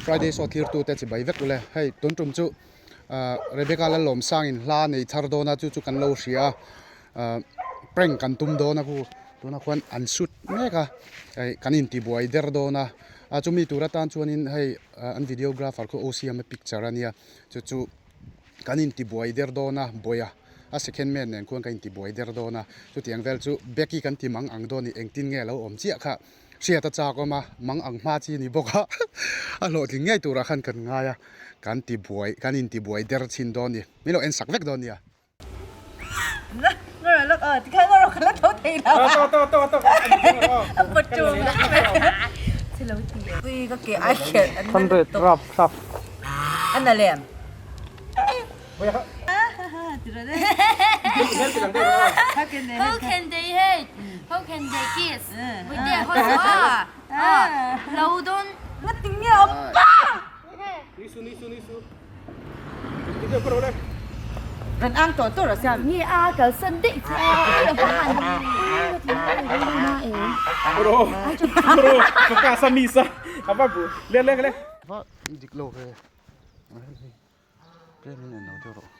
Friday show thirtute chibai vek ule. Hei tun tum chu Rebecca Lalawmsangin hla nei thar dawn a chu chu kan lo hria a prank kan tum dawn a khu tunah khuan an shoot mek a hei kan intibuai der dawn a a chumi tur atan chuanin hei an videographer khu O siama picture a nia chu chu kan intibuai der dawn a bawih a a second man nen khuan kan intibuai der dawn a chutiang vel chu Becky kan ti mang ang dawn a ni engtin nge a lo awm chiah kha. Hriat a chak awm a, mang ang hma chi a ni bawk a, a hlawhtling ngei turah khan kan ngai a, kan ti buai, kan inti buai der chhin dawn a ni, min lo en sak vek dawn nia. How can they hate? How can they kiss? With their hearts ah ah lo don. Nge a kalsan daih che a a han Va dik lo ve. Tlem in en lo deuh rawh.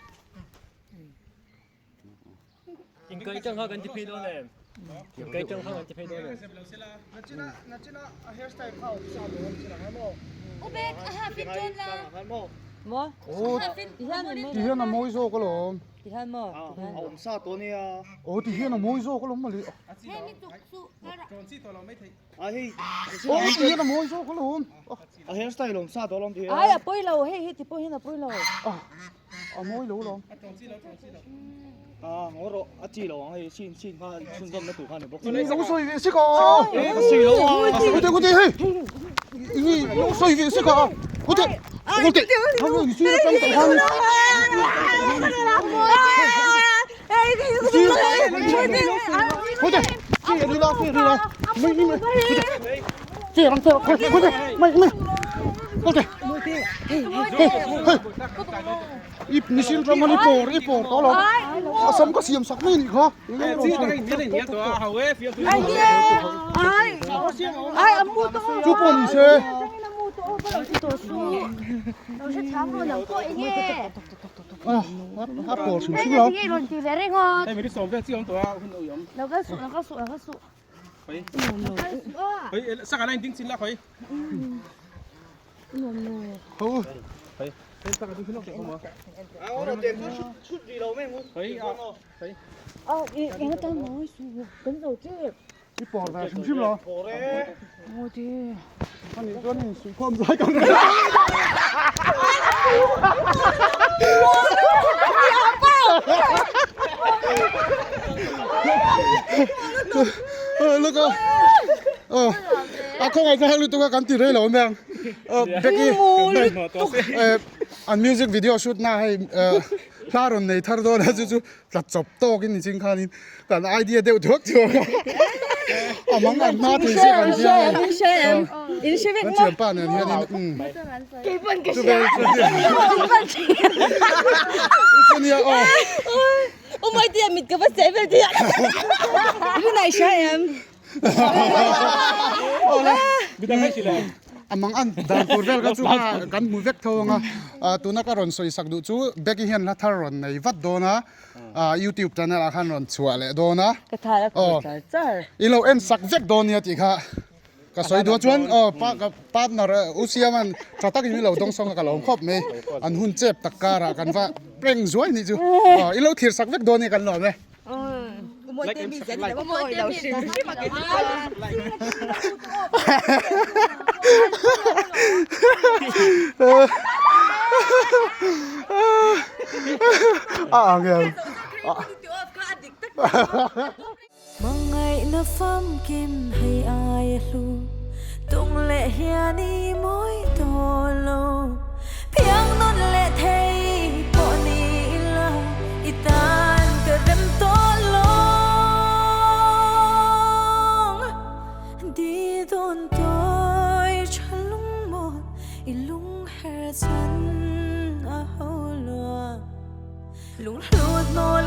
Inkai tang kha kan ti phei dawn em? Inkai tang kha kan ti phei dawn em? Ubek a ha fit dawn la. Mo? Ti hian a mawi zawk alawm. Ti hian maw? A awm sa tawh ania. Aw ti hian a mawi zawk alawm mawle. Hei mi tuk su. A hei. Aw ti hian a mawi zawk alawm. A hairstyle awm sa tawh alawm ti Ai a pawi lo hei hi ti pawh hian a pawi lo. A mawi lo alawm. A ngaw rawh a chi lo ang hei sin sin kha chhunzawm na tur kha a ni bawk. Lo sawi ve sik a. Ka sawi lo a. Kute kute hei. Ini lo sawi ve sik a. Kute. Kute. Hei sir atang tawh khan. Kute. Sir ri la sir ri la. Mai mai. Kute. Sir ang sir. Kute. Mai mai. Kute. Hei hei. I mihring ram i pawr i pawr tawh lo. A sam ka siam sak mai a nih kha. Chu pawh ni se. A pawr hrim hrim lo. Ho. I pawr ve hrim hrim lo. Ani chuan in suihkhawm zai kan rel. Look a. Oh. A khawngaih thlak lutuk a kan ti rei lo mai ang. Becky an music video shoot na hei hla rawn nei thar dawn a chu chu tla chawp tawk in nichin khanin kan idea deuh thuak thuak a. A mang an hma thei se kan tia hei. Kan thianpa nen hianin chu vel chu chu nia aw. A mang an dan tur vel kha chu kha kan hmu vek tho ang a, tuna ka rawn sawi sak duh chu Becky hian hla thar rawn nei vat dawn a, YouTube channel ah khan rawn chhuah leh dawn a, aw i lo en sak vek dawn nia tih kha ka sawi duh a chuan aw partner U Siama'n tha takin min lo dawng sawng a ka lawm khawp mai, an hun chep tak karah kan va prank zuai nih chu, aw i lo thlir sak vek dawn nia kan lawm e. Hmangaihna famkim hei ai a hlu tung leh hian i mawi tawh lo. Phiang nawn leh thei pawh ni ila i tan ka rem tawh lawng. Di dawn tawi tha lung maw i lung her chhan a ho lua. Lung hlut nawn.